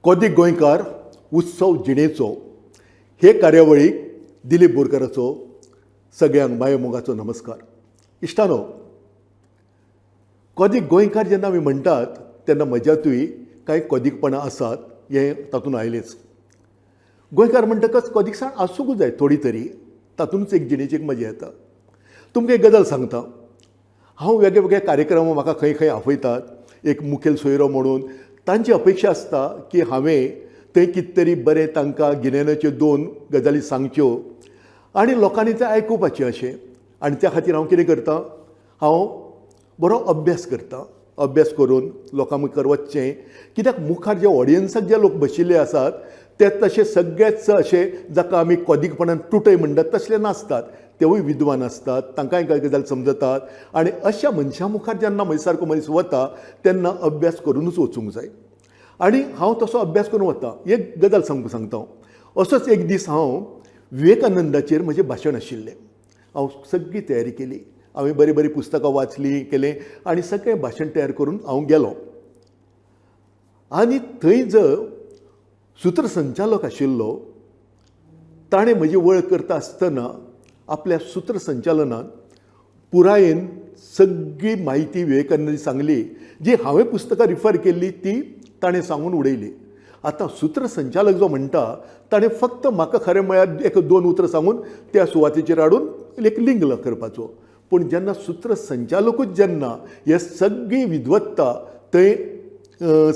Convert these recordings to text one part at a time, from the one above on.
कोदीक गोंयकार उत्सव जिणेचो हे कार्यावळीक दिलीप बोरकाराचो सगळ्यांक मायेमोगाचो नमस्कार. इश्टानो, कोदीक गोंयकार जेन्ना आमी म्हणटात तेन्ना म्हज्यातूय कांय कोदीकपणां आसात हें तातूंत आयलेंच. गोंयकार म्हणटकच कोदीकसाण आसूंक जाय थोडी तरी, तातूंतच एक जिणेची एक मजा येता. तुमकां एक गजाल सांगता, हांव वेगळे वेगळे कार्यक्रम म्हाका खंय खंय आपयतात एक मुखेल सोयरो म्हणून. तांची अपेक्षा आसता की हांवें थंय कितें तरी बरें तांकां गिन्यानाच्यो दोन गजाली सांगच्यो आनी लोकांनी तें आयकुपाचें अशें. आनी त्या खातीर हांव कितें करता, हांव बरो अभ्यास करता. अभ्यास करून लोकां मुखार वचचें, कित्याक मुखार जे ऑडियन्साक जे लोक बशिल्ले आसात ते तशे सगळेच अशे जाका आमी कोदीकपणान तुटय म्हणटात तसले नासतात, तेवूय विद्वान आसतात, तांकांय कांय गजाल समजतात. आनी अशा मनशां मुखार जेन्ना म्हजे सारको मनीस वता तेन्ना अभ्यास करुनूच वचूंक जाय आनी हांव तसो अभ्यास करून वता. एक गजाल सांगता हांव, असोच एक दीस हांव विवेकानंदाचेर म्हजें भाशण आशिल्लें. हांव सगळी तयारी केली, हांवें बरीं बरीं पुस्तकां वाचलीं केलें आनी सगळें भाशण तयार करून हांव गेलो. आनी थंय जर सूत्रसंचालक आशिल्लो ताणें म्हजी वळख करता आसतना आपल्या सूत्रसंचालनान पुरायेन सगळी म्हायती विवेकानंदाची सांगली, जी हांवें पुस्तकां रिफर केल्ली ती ताणें सांगून उडयली. आतां सूत्रसंचालक जो म्हणटा ताणें फक्त म्हाका खरें म्हळ्यार एक दोन उतरां सांगून त्या सुवातेचेर हाडून एक लिंग करपाचो. पूण जेन्ना सूत्रसंचालकूच जेन्ना हे सगळी विद्वत्ता थंय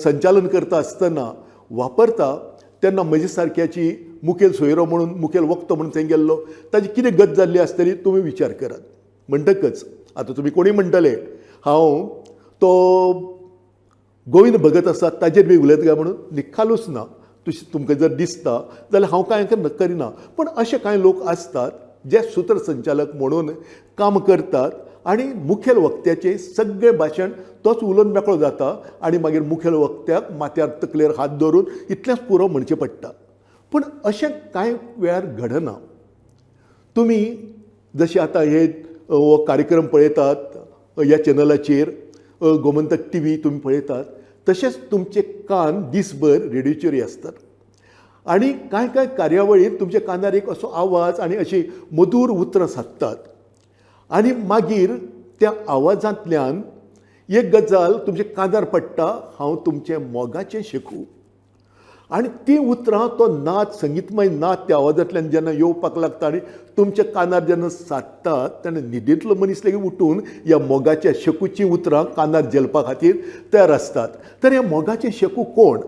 संचालन करता आसतना वापरता तेन्ना म्हजे सारक्याची मुखेल सोयरो म्हणून मुखेल वक्तो म्हणून थंय गेल्लो ताजी कितें गत जाल्ली आसतली तुमी विचार करात. म्हणटकच आतां तुमी कोणूय म्हणटले हांव तो गोविंद भगत आसा ताजेर बी उलयता काय म्हणून, निखालूच ना. तुशी तुमकां जर दिसता जाल्यार हांव कांय करिना. पूण अशे कांय लोक आसतात जे सूत्रसंचालक म्हणून काम करतात आनी मुखेल वक्त्याचें सगळें भाशण तोच उलोवन मेकळो जाता आनी मागीर मुखेल वक्त्याक माथ्यार तकलेर हात दवरून इतलेंच पुरो म्हणचें पडटा. पूण अशें कांय वेळार घडना. तुमी जशें आतां हे हो कार्यक्रम पळयतात ह्या चॅनलाचेर गोमंतक टी व्ही तुमी पळयतात, तशेंच तुमचे कान दीसभर रेडियोचेरूय आसतात आनी कांय कांय कार्यावळींत तुमच्या कानार एक असो आवाज आनी अशी मधूर उतरां सादतात आनी मागीर त्या आवाजांतल्यान एक गजाल तुमच्या कानार पडटा, हांव तुमचें मोगाचें शेकूं. आनी तीं उतरां तो नाद संगीतमय नाद त्या आवाजांतल्यान जेन्ना येवपाक लागता आनी तुमच्या कानार जेन्ना सादतात तेन्ना न्हिदेंतलो मनीस लेगीत उठून ह्या मोगाच्या शेकूचीं उतरां कानार झेलपा खातीर तयार आसतात. तर हे मोगाचें शेकू कोण?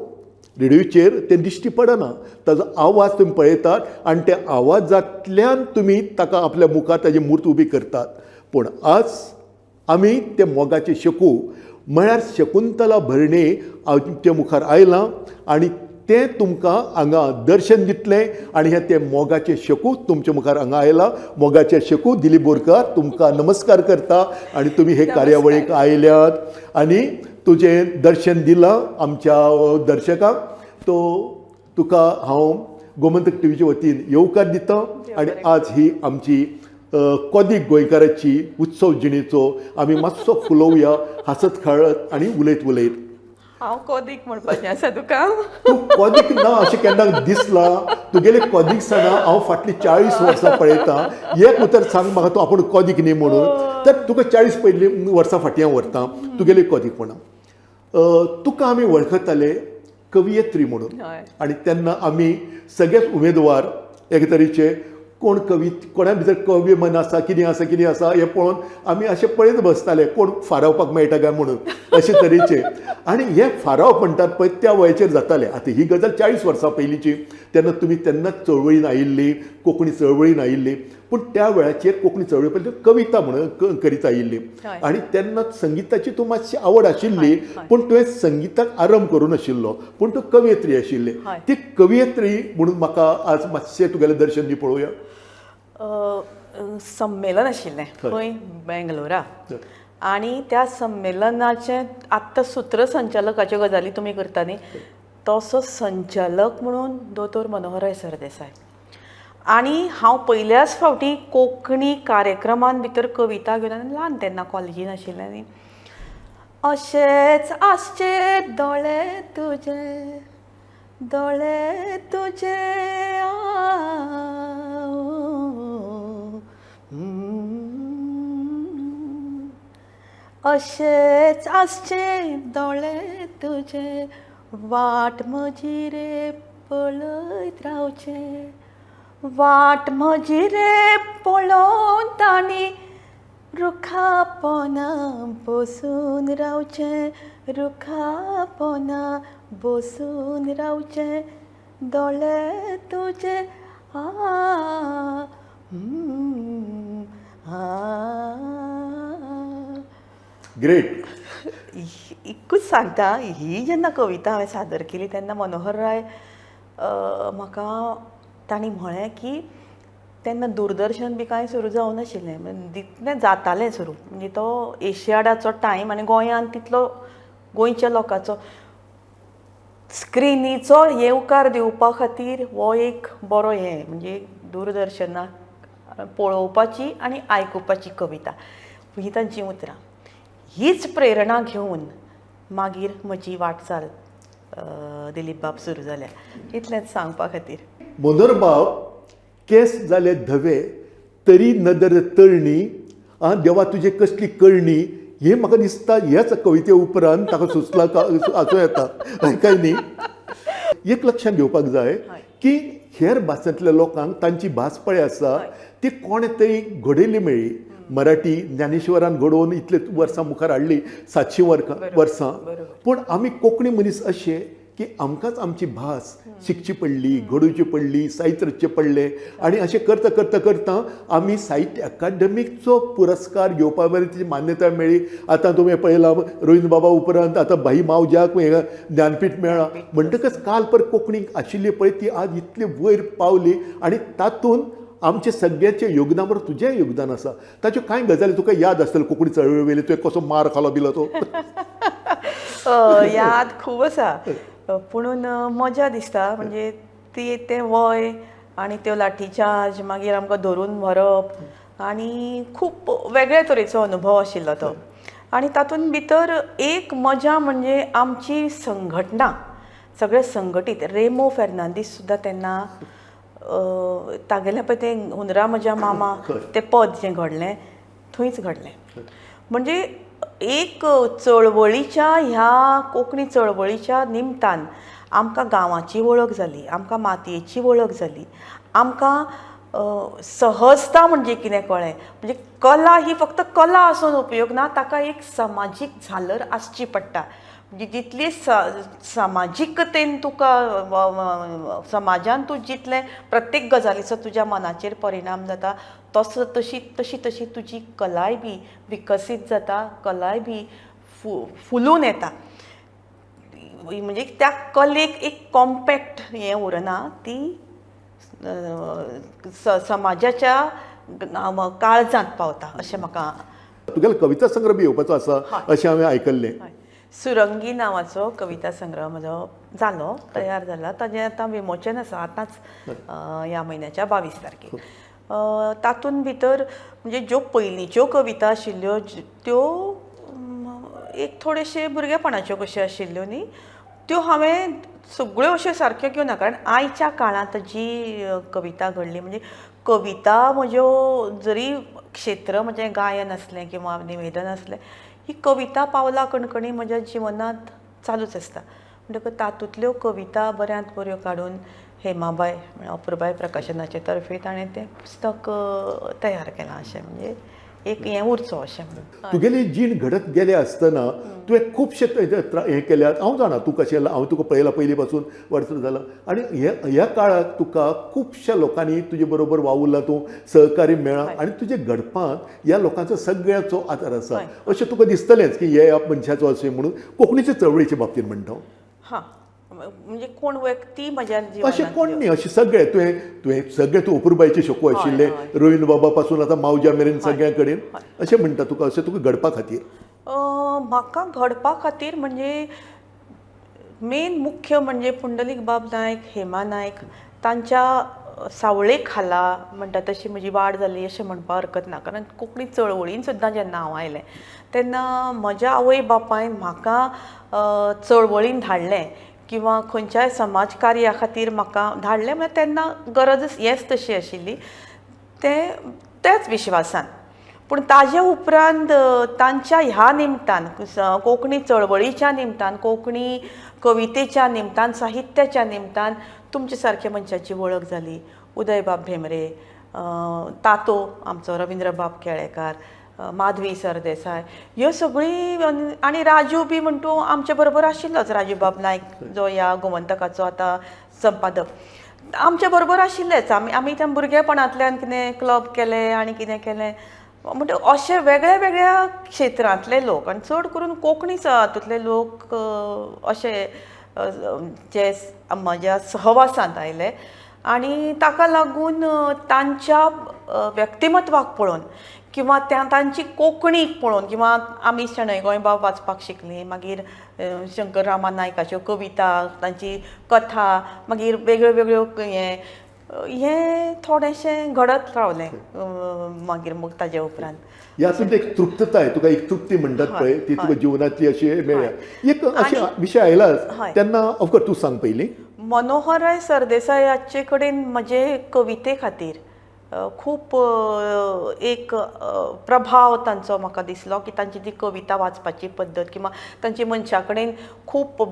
रेडियोचेर तें दिश्टी पडना, ताजो आवाज तुमी पळयतात आनी त्या आवाजांतल्यान तुमी ताका आपल्या मुखार ताजी मूर्त उबी करतात. पूण आज आमी ते मोगाचे शकू म्हळ्यार शकुंतला भरणे आमच्या मुखार आयलां आनी तें तुमकां हांगा दर्शन दितलें आनी हें तें मोगाचें शकू तुमच्या मुखार हांगा आयलां. मोगाचें शकू दिलीप बोरकार तुमकां नमस्कार करता आनी तुमी हे कार्यावळीक आयल्यात आनी तुजें दर्शन दिलां आमच्या दर्शकांक. तो तुका हांव गोमंतक टिवीचे वतीन येवकार दिता आनी आज ही आमची कोदीक गोंयकाराची उत्सव जिणेचो आमी मातसो फुलोवया हांसत खेळत आनी उलयत उलयत. हांव कोदीक म्हणपाचें आसा तुका. तूं कोदीक ना अशें केन्ना दिसलां? तुगेले कोदीकसाणां हांव फाटलीं 40 वर्सां पळयतां. एक उतर सांग म्हाका तूं आपूण कोदीक न्ही म्हणून, तर तुका 40 पयलीं वर्सां फाटीं हांव व्हरता तुगेली कोदीकपणां. तुका आमी वळखताले कवियत्री म्हणून आनी तेन्ना आमी सगळेच उमेदवार एक तरेचे कोण कवी, कोणा भितर कवी मन आसा, कितें आसा कितें आसा हें पळोवन आमी अशें पळयत बसताले कोण फारावपाक मेळटा काय म्हणून अशे तरेचे. आनी हें फारावप म्हणटात पळय त्या वयाचेर जातालें. आतां ही गजाल 40 वर्सां पयलींची, तेन्ना तुमी तेन्नाच चळवळीन आयिल्ली, कोंकणी चळवळीन आयिल्ली. पूण त्या वेळाचेर कोंकणी चळवळी पयलीं कविता म्हणून करीत आयिल्ली आनी तेन्ना संगिताची तूं मातशी आवड आशिल्ली, पूण तुवें संगिताक आरंभ करूं नाशिल्लो, पूण तूं कवयित्री आशिल्ली. ती कवयित्री म्हणून म्हाका आज मातशें तुगेलें दर्शन दी पळोवया. संमेलन आशिल्लें खंय बेंगलोरा आनी त्या संमेलनाचें आत्तां सूत्रसंचालकाच्यो गजाली तुमी करता न्ही, तसो संचालक म्हणून दोतोर मनोहरराय सरदेसाय. आनी हांव पयल्याच फावटी कोंकणी कार्यक्रमान भितर कविता घेवन, ल्हान तेन्ना कॉलेजीन आशिल्लें न्ही, अशेच आसचे दोळे तुजे दोळे तुजे आ अशेच आसचे दोळे तुजे वाट म्हजी रे पळयत रावचें वाट म्हजी रे पळोवन तांणी रुखा पोना बसून रावचें रुखा पोना बसून रावचें दोळे तुजे आ आ. ग्रेट. एकूच सांगता, ही जेन्ना कविता हांवें सादर केली तेन्ना मनोहर राय म्हाका तांणी म्हळें की तेन्ना दूरदर्शन बी कांय सुरू जावं नाशिल्लें, तितलें जातालें सुरू, म्हणजे तो एशियाडाचो टायम आनी गोंयांत तितलो गोंयच्या लोकांचो स्क्रिनीचो येवकार दिवपा खातीर हो एक बरो हें म्हणजे दूरदर्शनाक पळोवपाची आनी आयकुपाची कविता ही तांचीं उतरां. हीच प्रेरणा घेवन मागीर म्हजी वाटचाल दिलीप बाब सुरू जाल्या. इतलेंच सांगपा खातीर. मनोहरबाब केस जाले धवे तरी नदर तरणी आं देवा तुजे कसली करणी, हें म्हाका दिसता ह्याच कविते उपरांत ताका सुचला आसूं येता काय न्ही. एक लक्षांत घेवपाक जाय की हेर भासांतल्या लोकांक तांची भास पळय आसा ती कोणें तरी घडयली मेळ्ळी. मराठी ज्ञानेश्वरान घडोवन इतले वर्सां मुखार हाडली, 700 वर्सां. पूण आमी कोंकणी मनीस अशे की आमकांच आमची भास शिकची पडली, घडोवची पडली, साहित्य रचचें पडलें. आनी अशें करता करता करता आमी साहित्य अकादमीचो पुरस्कार घेवपा मेरेन तिची मान्यताय मेळ्ळी. आतां तुमी पळयलां रवीन्द्र बाबा उपरांत आतां भाई मावज्याक ज्ञानपीठ मेळ्ळां. म्हणटकच काल पर कोंकणीक आशिल्ली पळय ती आज इतली वयर पावली आनी तातूंत आमचें सगळ्याचें योगदान बरोबर तुजेंय योगदान आसा. ताच्यो कांय गजाली तुका याद आसतल्यो कोंकणी चळवळी वयली, तुवें कसो मार खालो बिलो तो? याद खूब आसा, पुणून मजा दिसता. म्हणजे ती तें वय आनी त्यो लाठीचार्ज, मागीर आमकां धरून व्हरप आनी खूब वेगळे तरेचो अनुभव आशिल्लो तो. आनी तातूंत भितर एक मजा म्हणजे आमची संघटना सगळे संघटीत. रेमो फेर्नांदीस सुद्दां तेन्ना तागेलें पळय तें हुंदरा म्हज्या मामा तें पद जें घडलें थंयच घडलें. म्हणजे एक चळवळीच्या ह्या कोंकणी चळवळीच्या निमतान आमकां गांवाची वळख जाली, आमकां मातयेची वळख जाली, आमकां सहजता म्हणजे कितें कळ्ळें. म्हणजे कला ही फक्त कला आसून उपयोग ना, ताका एक समाजीक झालर आसची पडटा. म्हणजे जितली समाजीकतेन तुका समाजान तूं जितलें प्रत्येक गजालीचो तुज्या मनाचेर परिणाम जाता तसो तशी तशी तशी तुजी कलाय बी विकसीत जाता, कलाय बी फुलून येता. म्हणजे त्या कलेक एक कॉम्पॅक्ट हें उरना, ती समाजाच्या काळजांत पावता अशें म्हाका. तुगेलो कविता संग्रह बी येवपाचो आसा अशें हांवें आयकल्लें. सुरंगी नांवाचो कविता संग्रह म्हजो जालो, तयार जाला. ताजें आतां विमोचन आसा आतांच ह्या म्हयन्याच्या 22 तारखेक. तातूंत भितर म्हणजे ज्यो पयलींच्यो कविता आशिल्ल्यो त्यो एक थोडेशे भुरगेपणाच्यो कश्यो आशिल्ल्यो न्ही, त्यो हांवें सगळ्यो अश्यो सारक्यो घेवना, कारण आयच्या काळांत जी कविता घडली म्हणजे कविता म्हज्यो जरी क्षेत्र म्हजें गायन आसलें किंवा निवेदन आसलें, ही कविता पावला कणकणी म्हज्या जिवनांत चालूच आसता. म्हणटकच तातूंतल्यो कविता बऱ्यांत बऱ्यो काडून हेमाबाय म्हळ्यार अपुरबाय प्रकाशनाचे तर्फे ताणें तें पुस्तक तयार केलां. अशें म्हणजे एक हें उरचो अशें म्हणून. तुगेली जीण घडत गेले आसतना तुवें खुबशे हें केल्यात. हांव जाणा तूं कशें, हांव तुका पळयला पयलीं पासून वर्सां जालां. आनी ह्या काळाक तुका खुबश्या लोकांनी तुजे बरोबर वावुरला, तूं सहकार्य मेळ्ळा आनी तुजे घडपांत ह्या लोकांचो सगळ्याचो आदार आसा अशें तुका दिसतलेंच की हे मनशाचो अशें म्हणून कोंकणीचे चळवळीचे बाबतींत म्हणटा. हां, म्हणजे कोण व्यक्ती म्हज्या अशें कोण न्ही, अशें सगळे तुवें तुवें सगळे तूं अपुरबायचे शकू आशिल्ले, रवीन्द्र बाबा पासून आतां मावज्या मेरेन सगळ्यां कडेन अशें म्हणटा तुका. अशें तुका घडपा खातीर म्हाका घडपा खातीर म्हणजे मेन मुख्य म्हणजे पुंडलीक बाब नायक, हेमा नायक तांच्या सावळे खाला म्हणटा तशी म्हजी वाड जाली अशें म्हणपाक हरकत ना. कारण कोंकणी चळवळीन सुद्दां जेन्ना हांव आयलें तेन्ना म्हज्या आवय बापायन म्हाका चळवळीन धाडलें किंवा खंयच्याय समाज कार्या खातीर म्हाका धाडलें म्हळ्यार तेन्ना गरज हेच तशी आशिल्ली, तें त्याच विश्वासान. पूण ताजे उपरांत तांच्या ह्या निमतान, कोंकणी चळवळीच्या निमतान, कोंकणी कवितेच्या निमतान, साहित्याच्या निमतान तुमचे सारक्या मनशाची वळख जाली. उदयबाब भेंब्रे, तातो आमचो रविंद्रबाब केळेकार, माधवी सरदेसाय, ह्यो सगळीं, आनी राजू बी म्हण तूं आमचे बरोबर आशिल्लोच, राजूबाब नायक जो ह्या गोमंतकाचो आतां संपादक, आमचे बरोबर आशिल्लेच. आमी आमी त्या भुरगेपणांतल्यान कितें क्लब केले आनी कितें केलें म्हणटा, अशे वेगळ्या वेगळ्या क्षेत्रांतले लोक आनी चड करून कोंकणी हातूंतले लोक अशे जे म्हज्या सहवासांत आयले आनी ताका लागून तांच्या व्यक्तिमत्वाक पळोवन किंवा तांची कोंकणीक पळोवन, किंवा आमी शणै गोंयबाब वाचपाक शिकलीं, मागीर शंकर रामा नायकाच्यो कविता, तांची कथा, मागीर वेगळ्यो वेगळ्यो हें थोडेंशें घडत रावलें मागीर मग ताजे उपरांत. ह्यातून एक तृप्तताय, तुका एक तृप्ती म्हणटात पळय, ती तुका जिवनांतली अशी मेळ्ळ्या. एक अशे विशय आयलाच तेन्ना ऑफकोर्स तूं सांग पयलीं. मनोहरराय सरदेसायाचे कडेन म्हजे कविते खातीर खूब एक प्रभाव तांचो म्हाका दिसलो की तांची ती कविता वाचपाची पद्दत किंवा तांची मनशा कडेन खूब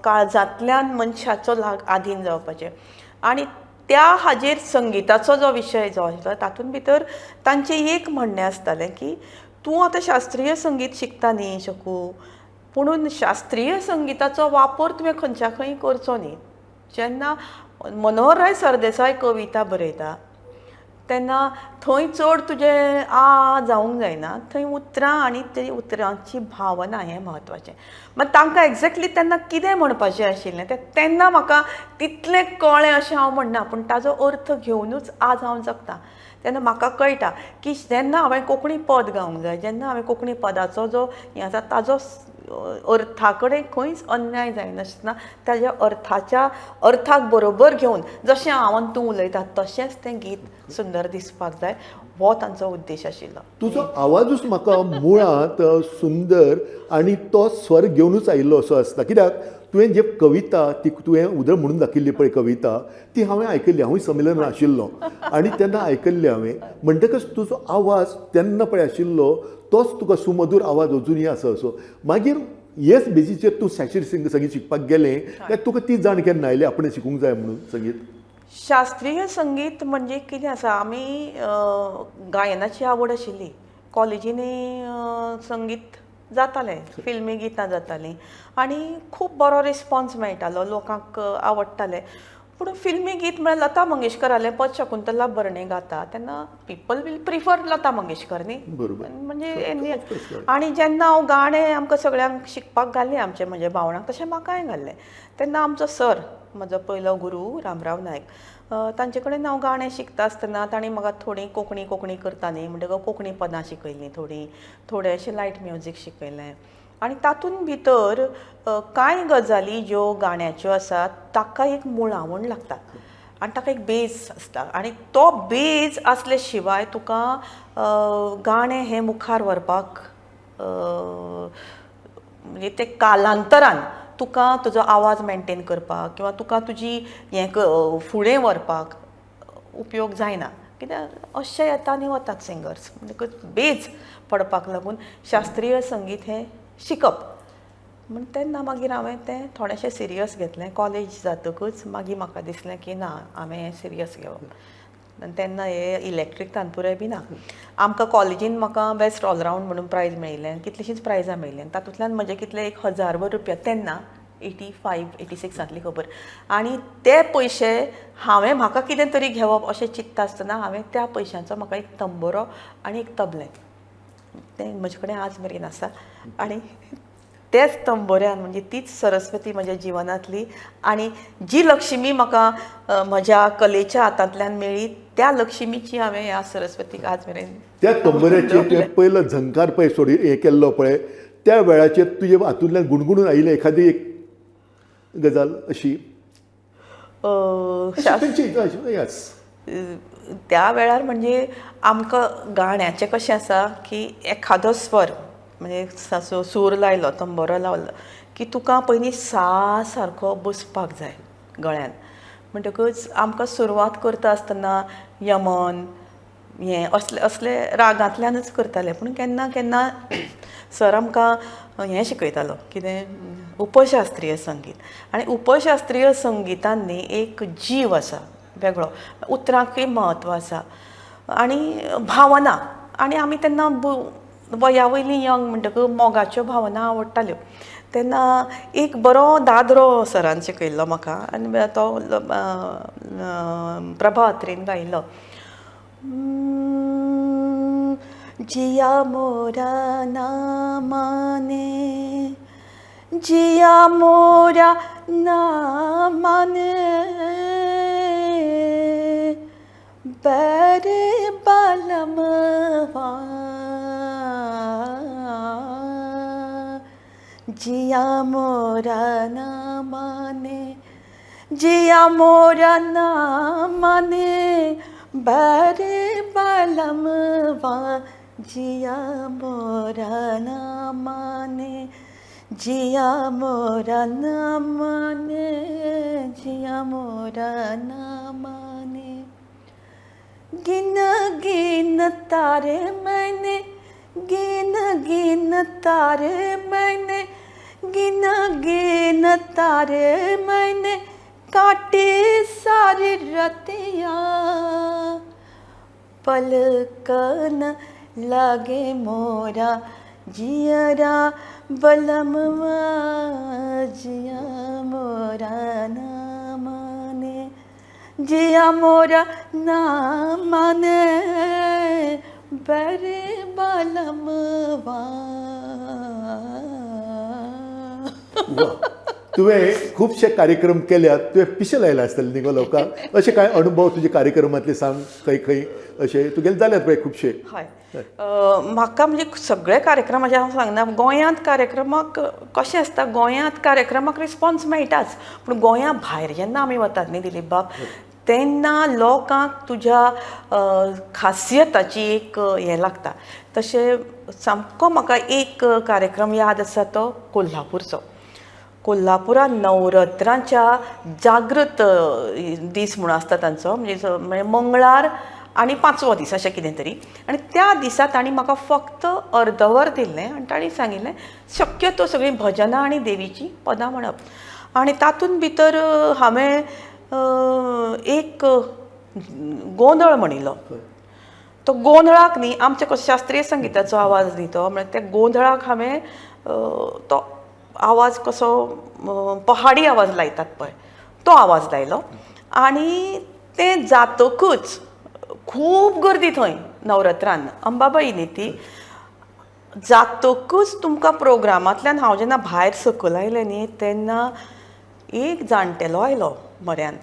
काळजांतल्यान मनशाचो आधीन जावपाचें. आनी त्या हाजेर संगिताचो जो विशय जो आसलो तातूंत भितर तांचें एक म्हणणें आसतालें की तूं आतां शास्त्रीय संगीत शिकता न्ही शकू, पुणून शास्त्रीय संगिताचो वापर तुवें खंयच्या खंय करचो न्ही. जेन्ना मनोहरराय सरदेसाय कविता बरयता तेन्ना थंय चड तुजें आ जावंक जायना, थंय उतरां आनी ते उतरांची भावना हें म्हत्वाचें. मात तांकां एग्जॅक्टली तेन्ना कितें म्हणपाचें आशिल्लें तें तेन्ना म्हाका तितलें कळ्ळें अशें हांव म्हणना, पूण ताजो अर्थ घेवनूच आज हांव जगता. तेन्ना म्हाका कळटा की जेन्ना हांवें कोंकणी पद गावंक जाय, जेन्ना हांवें कोंकणी पदाचो जो हें आसा ताजो अर्था कडेन खंयच अन्याय जायनासतना ताज्या अर्थाच्या अर्थाक बरोबर घेवन जशें हांव आनी तूं उलयता तशेंच तें गीत सुंदर दिसपाक जाय, हो तांचो उद्देश आशिल्लो. तुजो आवाजूच म्हाका मुळांत सुंदर आनी तो स्वर घेवनूच आयिल्लो असो आसता. कित्याक तुवें जे कविता ती तुवें उदळ म्हणून दाखयल्ली पळय कविता, ती हांवें आयकल्ली, हांवूय संमेलनात आशिल्लो आनी तेन्ना आयकल्ली हांवें. म्हणटकच तुजो आवाज तेन्ना पळय आशिल्लो तोच तुका सुमधूर आवाज अजुनूय आसा असो. मागीर हेच बेजीचेर तूं शास्त्रीय संगीत शिकपाक गेलें काय तुका ती जाण केन्ना आयली आपणें शिकूंक जाय म्हणून संगीत? शास्त्रीय संगीत म्हणजे कितें आसा, आमी गायनाची आवड आशिल्ली, कॉलेजींनी संगीत जातालें, फिल्मी गितां जातालीं आनी खूब बरो रिस्पोन्स मेळटालो, लोकांक आवडटालें. पूण फिल्मी गीत म्हळ्यार लता मंगेशकरालें पद शकुंतला भरणे गाता तेन्ना people will prefer Lata Mangeshkar न्ही, म्हणजे. आनी जेन्ना हांव गाणें आमकां सगळ्यांक शिकपाक घालें, आमचे म्हज्या भावणाक तशें म्हाकाय घाल्लें, तेन्ना आमचो सर, म्हजो पयलो गुरू रामराव नायक, तांचे कडेन हांव गाणें शिकता आसतना तांणी म्हाका थोडीं कोंकणी कोंकणी करता न्ही म्हणटकच कोंकणी पदां शिकयलीं, थोडीं थोडें अशें लायट म्युजीक शिकयलें. आनी तातूंत भितर कांय गजाली ज्यो गाण्याच्यो आसात ताका एक मुळावण लागता आनी ताका एक बेज आसता आनी तो बेज आसले शिवाय तुका गाणें हें मुखार व्हरपाक म्हणजे तें कालांतरान तुका तुजो आवाज मेनटेन करपाक किंवा तुका तुजी हें फुडें व्हरपाक उपयोग जायना. कित्याक अशें येता आनी वतात सिंगर्स, म्हणटकच बेज पडपाक लागून शास्त्रीय संगीत हें शिकप. म्हण तेन्ना मागीर हांवें तें थोडेंशें सिरियस घेतलें. कॉलेज जातकच मागीर म्हाका दिसलें की ना, हांवें हें सिरियस घेवप. आनी तेन्ना हे इलेक्ट्रीक तानपुरे बी ना आमकां कॉलेजीन. म्हाका बेस्ट ऑलरावंड म्हणून प्रायज मेळिल्लें, कितलींशींच प्रायजां मेळिल्लीं. तातूंतल्यान म्हजे कितले 1000 रुपया, तेन्ना 85 86 खबर. आनी ते पयशे हांवें म्हाका कितें तरी घेवप अशें चिंत्ता आसतना हांवें त्या पयशांचो म्हाका एक तंबोरो आनी एक तबलें, तें म्हजे कडेन आज मेरेन आसा. आनी तेच तंबोऱ्यान म्हणजे तीच सरस्वती म्हज्या जिवनांतली आनी जी लक्ष्मी म्हाका म्हज्या कलेच्या हातांतल्यान मेळ्ळी त्या लक्ष्मीची हांवें ह्या सरस्वतीक आज मेरेन. त्या तंबोऱ्याचेर तुवें पयलो झंकार पळय सोडी हें केल्लो पळय, त्या वेळाचेर तुजे हातूंतल्यान गुणगुणून आयिल्ली एखादी एक गजाल अशी? त्या वेळार म्हणजे आमकां गाण्याचें कशें आसा की एखादो स्वर म्हणजे सूर लायलो, तंबोरो लायलो की तुका पयलीं सा सारको बसपाक जाय गळ्यान. म्हणटकच आमकां सुरवात करता आसतना यमन हें असले असले रागांतल्यानच करताले. पूण केन्ना केन्ना सर आमकां हें शिकयतालो कितें उपशास्त्रीय संगीत. आनी उपशास्त्रीय संगितान न्ही एक जीव आसा वेगळो, उतरांकय म्हत्व आसा आनी भावना. आनी आमी तेन्ना वया वयलीं यंग म्हणटकच मोगाच्यो भावना आवडटाल्यो. तेन्ना एक बरो दादरो सरान शिकयल्लो म्हाका आनी तो प्रभा अत्रेन गायिल्लो. जिया मोरा ना माने, जिया मोरा ना माने, बैरे बालमवा, जिया मोरा ना माने, जिया मोरा ना माने, बैरे बालमवा, जिया मोरा ना माने, जिया मोरा ना माने, जिया मोरा ना माने। गिन गिन तारे मैंने, गिन गिन तारे मैंने, गिन गिन तारे मैंने, काटे सारी रतिया, पलकन लागे मोरा जियरा बलमवा, जिया मोरा ना माने, जिया मोरा ना माने, बरे बालमवा. तुवें खुबशे कार्यक्रम केल्यात, तुवें पिशें लायलां आसतलें न्ही गो लोकांक. अशे कांय अणभव तुजे कार्यक्रमांतले सांग, खंय खंय अशे तुगेले जाल्यात पळय खुबशे. हय, म्हाका म्हणजे सगळे कार्यक्रमाचे हांव सांगना. गोंयांत कार्यक्रमाक कशें आसता, गोंयांत कार्यक्रमाक रिस्पॉन्स मेळटाच, पूण गोंया भायर जेन्ना आमी वतात न्ही दिलीप बाब, तेन्ना लोकांक तुज्या खासियताची एक हें लागता. तशें सामको म्हाका एक कार्यक्रम याद आसा तो कोल्हापूरचो. कोल्हापुरांत नवरात्रांच्या जागृत दीस म्हूण आसता तांचो, म्हणजे मंगळार आनी पांचवो दीस अशें कितें तरी. आनी त्या दिसा तांणी म्हाका फक्त अर्दवर दिल्लें आनी तांणी सांगिल्लें शक्यतो सगळीं भजनां आनी देवीचीं पदां म्हणप. आनी तातूंत भितर हांवें एक गोंदळ म्हणिल्लो. तो गोंदळाक न्ही आमच्या कसो शास्त्रीय संगिताचो आवाज न्ही तो, म्हळ्यार त्या गोंदळाक हांवें तो आवाज कसो पहाडी आवाज लायतात पळय तो आवाज लायलो. आनी तें जातकच खूब गर्दी थंय नवरात्रान, अंबाबाई न्ही ती. जातकच तुमकां प्रोग्रामांतल्यान हांव जेन्ना भायर सकयल आयलें न्ही तेन्ना एक जाणटेलो आयलो म्हऱ्यान.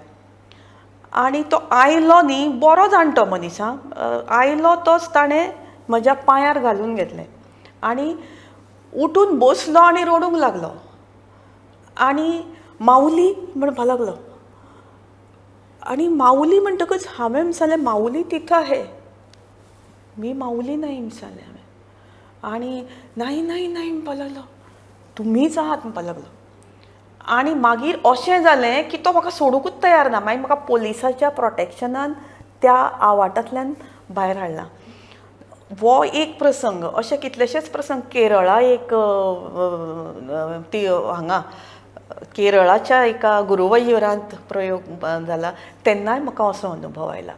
आनी तो आयलो न्ही, बरो जाणटो मनीस आं, आयलो तोच ताणें म्हज्या पांयार घालून घेतलें आनी उठून बसलो आनी रडूंक लागलो आनी माऊली म्हणपाक लागलो. आनी माऊली म्हणटकच हांवें म्हणलें माऊली तिथं आहे, मी माऊली नाही म्हणलें हांवें. आनी नाही नाही नाही म्हणपाक लागलो, तुमीच आहात म्हणपाक लागलो. आनी मागीर अशें जालें की तो म्हाका सोडुंकूच तयार ना. मागीर म्हाका पोलिसाच्या प्रोटेक्शनान त्या आवाटांतल्यान भायर हाडला. हो एक प्रसंग. अशे कितलेशेच प्रसंग. केरळा एक ती हांगा केरळाच्या एका गुरुवयुरांत प्रयोग जाला तेन्नाय म्हाका असो अनुभव आयला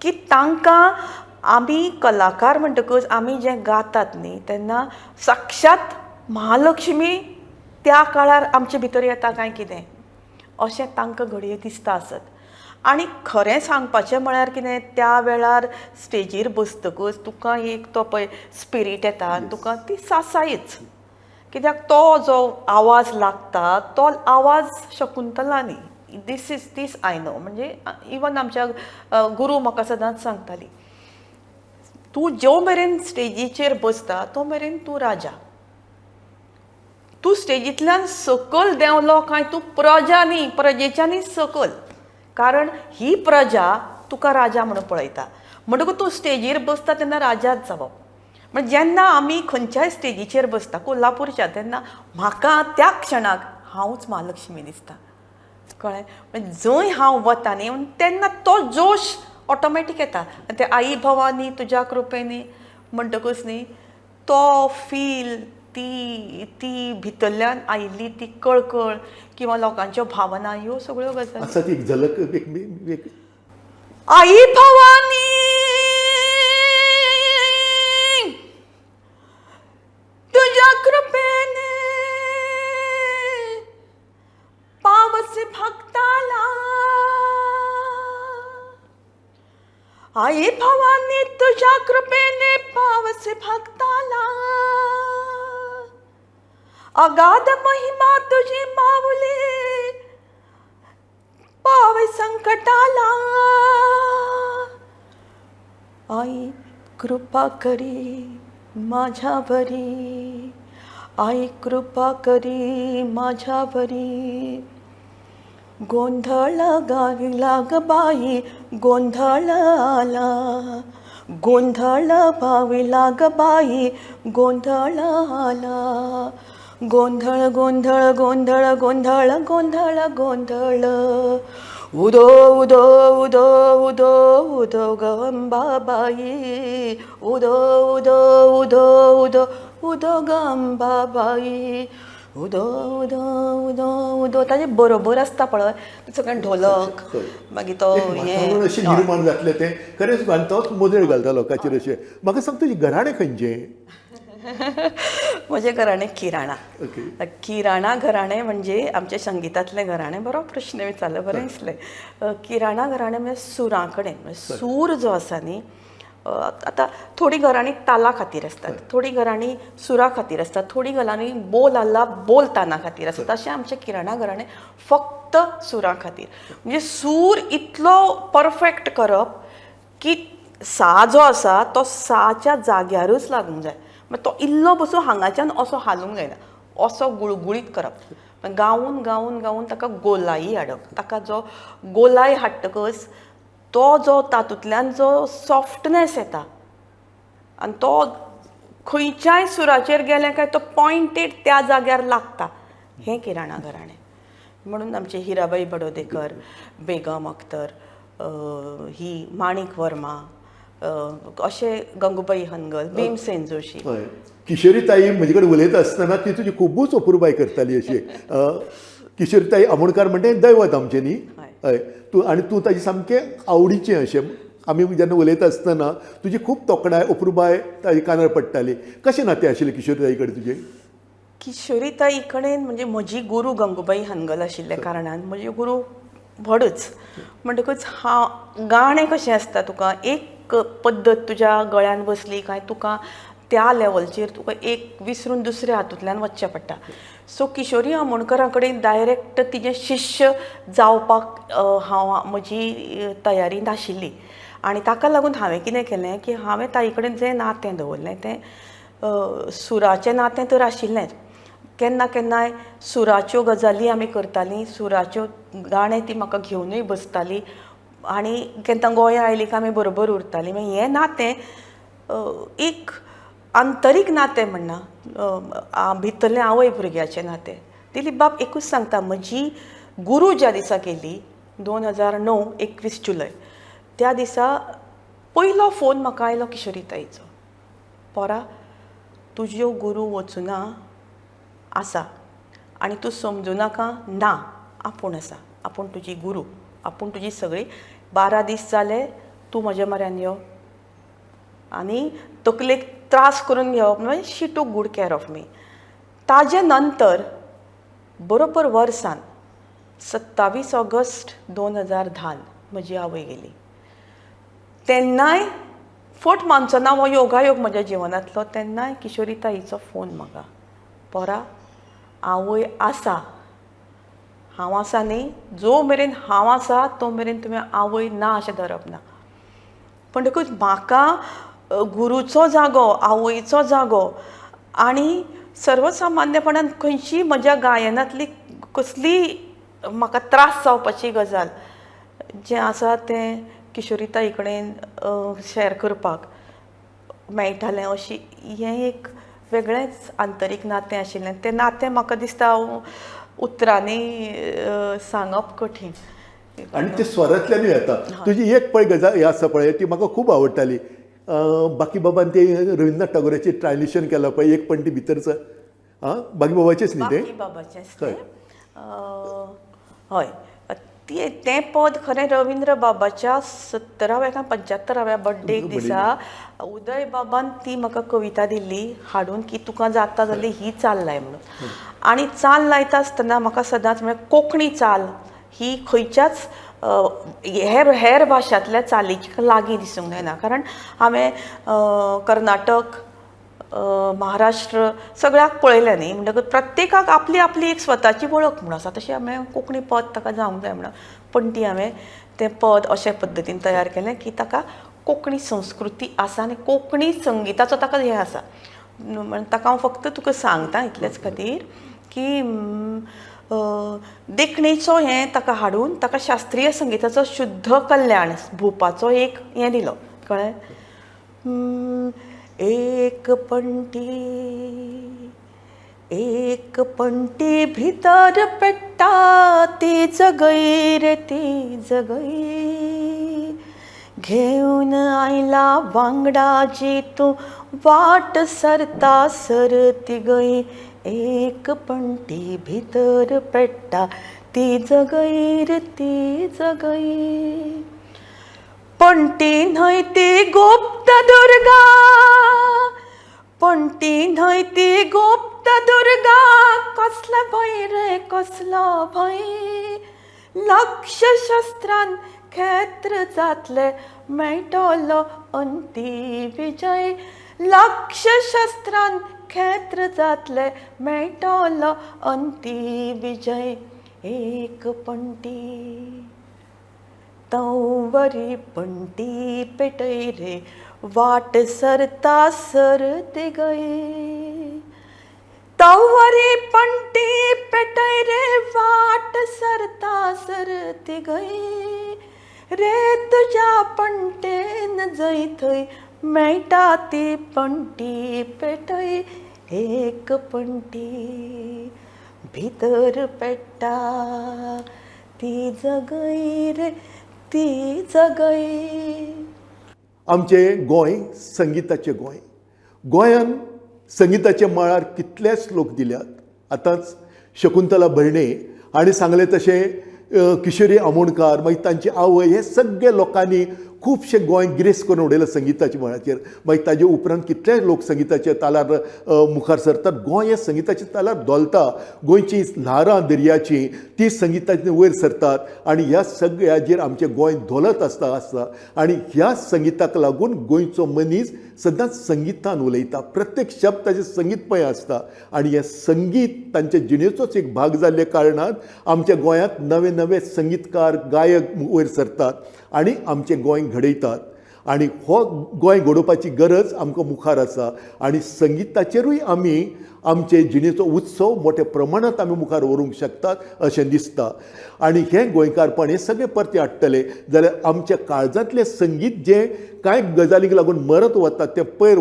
की तांकां आमी कलाकार म्हणटकच आमी जें गातात न्ही तेन्ना साक्षात महालक्ष्मी त्या काळार आमचे भितर येता काय कितें अशें तांकां घडये दिसता आसत. आनी खरें सांगपाचें म्हळ्यार कितें, त्या वेळार स्टेजीर बसतकच तुका एक तो पळय स्पिरीट येता आनी तुका ती सासायच, कित्याक तो जो आवाज लागता तो आवाज शकुंतला न्ही. This is this I know. म्हणजे इवन आमच्या गुरू म्हाका सदांच सांगताली, तूं जो मेरेन स्टेजीचेर बसता तो मेरेन तूं राजा, तूं स्टेजींतल्यान सकयल देंवलो काय तूं प्रजा न्ही, प्रजेच्यानूय सकयल, कारण ही प्रजा तुका राजा म्हणून पळयता. म्हणटकूच तूं स्टेजीर बसता तेन्ना राजाच जावप. म्हणजे जेन्ना आमी खंयच्याय स्टेजीचेर बसता कोल्हापूरच्या, तेन्ना म्हाका त्या क्षणाक हांवूच महालक्ष्मी दिसता, कळ्ळें? म्हणजे जंय हांव वता न्ही तेन्ना तो जोश ऑटोमॅटीक येता. आनी ते आई भवानी तुज्या कृपेनी म्हणटकूच न्ही तो फील, ती ती भितरल्यान आयिल्ली ती कळकळ किंवा लोकांच्यो भावना, ह्यो सगळ्यो गजाली आसा. ती एक झलक, एक आई भवानी तुझ्या कृपेने पावस भक्ताला, आई भवानी तुझ्या कृपेने पावस भक्ताला, अगाध महिमा तुझी माऊली पावे संकटाला, आई कृपा करी माझ्यावरी, आई कृपा करी माझ्यावरी, गोंधळ गावी लाग बाई गोंधळ आला, गोंधळ भावी लाग बाई गोंधळ आला, गोंधळ गोंधळ गोंधळ गोंधळ गोंधळ गोंधळ, उदो उदो उदो उदो उदो गंबाबाई, उदो उदो उदो उदो उदो गंबाबाई, उदो उदो उदो उदो. ताजे बरोबर आसता पळय सगळें ढोलक, मागीर तो हें अशें निर्माण जातलें तें खरेंच. आनी तोच मोदळ घालता लोकांचेर अशें. म्हाका सांग, तुजें घराणें खंयचें? म्हजें घराणें किराणा. किराणा घराणें म्हणजे आमचें संगितांतलें घराणें. बरो प्रश्न विचारलो, बरें दिसलें. किराणा घराणें म्हणजे सुरां कडेन, म्हणजे सूर जो आसा न्ही, आतां थोडीं घराणीं ताला खातीर आसतात, थोडीं घराणीं सुरा खातीर आसतात, थोडीं घराणीं बोल आल्ला बोल ताना खातीर आसतात. तशें आमचें किराणा घराणें फक्त सुरां खातीर. म्हणजे सूर इतलो परफेक्ट करप की सा जो आसा तो साच्या जाग्यारूच लागूंक जाय. मागीर तो इल्लो बसून हांगाच्यान असो हालूंक जायना, असो गुळगुळीत करप, गावून गावून गावून ताका गोलाई हाडप. ताका जो गोलाय हाडटकच तो जो तातूंतल्यान जो सॉफ्टनेस येता आनी तो खंयच्याय सुराचेर गेले काय तो पॉयंटेड त्या जाग्यार लागता. हें किराणा घराणें. म्हणून आमचे हिराबाई बडोदेकर, बेगम अख्तर, ही माणिक वर्मा, अशे गंगूबाई हनगल, भीमसेन जोशी. किशोरीताई म्हजे कडेन उलयता आसतना ती तुजी खुबूच अपुरबाय करताली अशी. किशोरीताई आमोणकार म्हणटे दैवत आमचें न्ही. हय, तूं आनी तूं ताजी सामकें आवडीचें अशें. आमी जेन्ना उलयता आसतना तुजी खूब तोखणाय अपुरबाय ताजी कानार पडटाली. कशें नातें आशिल्लें किशोरीताई कडेन तुजें? किशोरीताई कडेन म्हणजे म्हजी गुरू गंगूबाई हनगल आशिल्ल्या कारणान म्हजी गुरू व्हडच. म्हणटकच हांव गाणें कशें आसता, तुका एक पद्दत तुज्या गळ्यान बसली काय तुका त्या लेवलचेर तुका एक विसरून दुसऱ्या हातूंतल्यान वचचें पडटा. सो किशोरी आमोणकरा कडेन डायरेक्ट तिजें शिश्य जावपाक हांव म्हजी तयारी नाशिल्ली. आनी ताका लागून हांवें कितें केलें की हांवें ताई कडेन जें नातें दवरलें तें सुराचें नातें तर आशिल्लेंच. केन्ना केन्नाय सुराच्यो गजाली आमी करतालीं, सुराच्यो गाणें ती म्हाका घेवनूय बसताली आनी केन्ना गोंया आयली काय आमी बरोबर उरतालीं. मागीर हें नातें एक आंतरीक नातें म्हणना, भितरलें आवय भुरग्याचें नातें. दिलीप बाब एकूच सांगता, म्हजी गुरू ज्या दिसा गेली 2009 21 जुलय त्या दिसा पयलो फोन म्हाका आयलो किशोरीताईचो, पोरा तुज्यो गुरू वचुना आसा आनी तूं समजूं नाका, ना आपूण आसा, आपूण तुजी गुरू, आपूण तुजी सगळी. 12 दीस जाले तूं म्हज्या म्हऱ्यान यो आनी तकलेक त्रास करून घेवप न्हय. She took good care of me. ताजे नंतर बरोबर वर्सान 27 ऑगस्ट 2010 म्हजी आवय गेली. तेन्नाय फट मानचो ना हो योगायोग म्हज्या जिवनांतलो. तेन्नाय किशोरीताईचो फोन म्हाका, पोरा आवय आसा, हांव आसा न्ही, जो मेरेन हांव आसा तो मेरेन तुवें आवय ना अशें धरप ना. म्हणटकूच म्हाका गुरूचो जागो, आवयचो जागो आनी सर्वसामान्यपणान खंयची म्हज्या गायनांतली कसली म्हाका त्रास जावपाची गजाल जें आसा तें किशोरीताई कडेन शेअर करपाक मेळटालें अशी हें एक वेगळेंच आंतरीक नातें आशिल्लें. तें नातें म्हाका दिसता हांव उतरांनी सांगप कठीण. आनी ते स्वरांतल्यानूय येता. तुजी एक पळय गजाल हें आसा पळय ती म्हाका खूब आवडटाली. बाकीबाबान ते रवींद्रनाथ टागोराचें ट्रान्सलेशन केलां पळय, एक पणटी भितरच आं बाकीबाबाचेंच न्ही तें? बाकीबाबाचेंच तें. हय, तें पद खरें रविंद्र बाबाच्या 70व्या काय 75व्या बड्डेक दिसा उदय बाबान ती म्हाका कविता दिल्ली हाडून की तुका जाता जाल्यार ही चाल लाय म्हणून. आनी चाल लायता आसतना म्हाका सदांच म्हळ्यार कोंकणी चाल ही खंयच्याच हेर हेर भाशांतल्या चालीक लागीं दिसूंक जायना, कारण हांवें कर्नाटक, महाराष्ट्र सगळ्याक पळयलें न्ही, म्हणटकच प्रत्येकाक आपली आपली एक स्वताची वळख म्हूण आसा. तशें हांवें कोंकणी पद ताका जावंक जाय म्हणून पण ती हांवें तें पद अशे पद्दतीन तयार केलें की ताका कोंकणी संस्कृती आसा आनी कोंकणी संगिताचो ताका हें आसा. म्हण ताका हांव फक्त तुका सांगता इतलेंच खातीर की देखणेचो हें ताका हाडून ताका शास्त्रीय संगिताचो शुद्ध कल्याण भोवपाचो एक हें दिलो, कळ्ळें? एक पणटी एक पणटी भितर पेट्टा ती जगय रे ती जगय, घेवन आयला वांगडा जी तूं वाट सरता सरती गय, एक पणटी भितर पेट्टा ती जगय रे ती जगय. पणटी न्हय ती गुप्त दुर्गा, पणटी न्हय ती गुप्त दुर्गा, कसलो भंय रे कसलो भंय, लक्ष शस्त्रान खेत्र जातले मेळटलो अंती विजय, लक्ष शस्त्रान खेत्र जातले मेळटलो अंती विजय. एक पणटी तंवरी पणटी पेटय रे वाट सरता सरते गय, तंवरी पणटी पेटय रे वाट सरता सरते गय, रे तुज्या पणटेन जंय थंय मेळटा ती पणटी पेटय, एक पणटी भितर पेट्टा ती जगय रे ती जगय. आमचें गोंय संगिताचें गोंय. गोंयान संगिताच्या मळार कितलेच लोक दिल्यात. आतांच शकुंतला भरणे हांणी सांगलें तशें किशोरी आमोणकार, मागीर तांची आवय, हे सगळे लोकांनी खुबशें गोंय ग्रेस करून उडयलां संगिताच्या मळाचेर. मागीर ताजे उपरांत कितलेय लोक संगिताच्या तालार मुखार सरतात. गोंय हें संगिताच्या तालार धोलता. गोंयची ल्हारां दर्याची ती संगिताचे वयर सरतात आनी ह्या सगळ्याचेर आमचें गोंय धोलत आसता आसता. आनी ह्या संगिताक लागून गोंयचो मनीस सदांच संगितान उलयता. प्रत्येक शब्द ताजें संगीतमय आसता आनी हें संगीत तांच्या जिणेचोच एक भाग जाल्ल्या कारणान आमच्या गोंयांत नवे नवे संगीतकार, गायक वयर सरतात आनी आमचें गोंय घडयतात. आनी हो गोंय घडोवपाची गरज आमकां मुखार आसा. आनी संगिताचेरूय आमी आमचे जिणेचो उत्सव मोठ्या प्रमाणांत आमी मुखार व्हरूंक शकतात अशें दिसता. आनी हें गोंयकारपण हें सगळें परतें हाडटलें जाल्यार आमच्या काळजांतलें संगीत जें कांय गजालींक लागून मरत वता तें पयर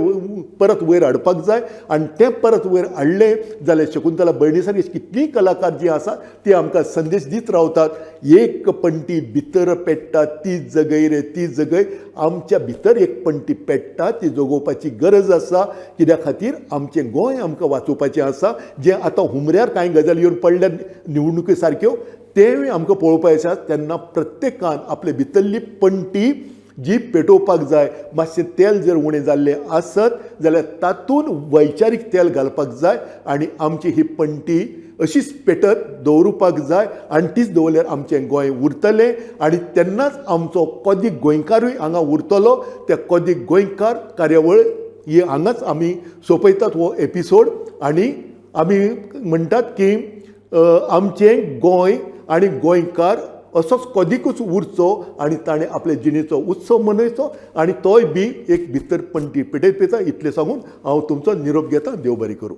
परत वयर हाडपाक जाय. आनी तें परत वयर हाडलें जाल्यार शकुंतला भरणे सारकी कितलींय कलाकार जीं आसा ती आमकां संदेश दीत रावतात. एक पणटी भितर पेट्टा ती जगय रे ती जगय. आमच्या भितर एक पणटी पेट्टा ती जगोवपाची गरज आसा. कित्या खातीर आमचें गोंय आमकां वाचोवपाचें आसा. जें आतां हुमऱ्यार कांय गजाली येवन पडल्या निवडणुके सारक्यो तेंय आमकां पळोवपाचें आसा. तेन्ना प्रत्येकान आपले भितरली पणटी जी पेटोवपाक जाय. मातशें तेल जर उणें जाल्लें आसत जाल्यार तातूंत वैचारीक तेल घालपाक जाय आनी आमची ही पणटी अशीच पेटत दवरुपाक जाय. आनी तीच दवरल्यार आमचें गोंय उरतलें आनी तेन्नाच आमचो कोदीक गोंयकारूय हांगा उरतलो. त्या कोदीक गोंयकार कार्यावळ ही हांगाच आमी सोंपयतात हो एपिसोड. आनी आमी म्हणटात की आमचें गोंय आनी गोंयकार असोच कोदीकूच उरचो आनी ताणें आपले जिणेचो उत्सव मनयचो आनी तोय बी एक भितर पणटी पेटयत पेटयता. इतलें सांगून हांव तुमचो निरोप घेता. देव बरें करूं.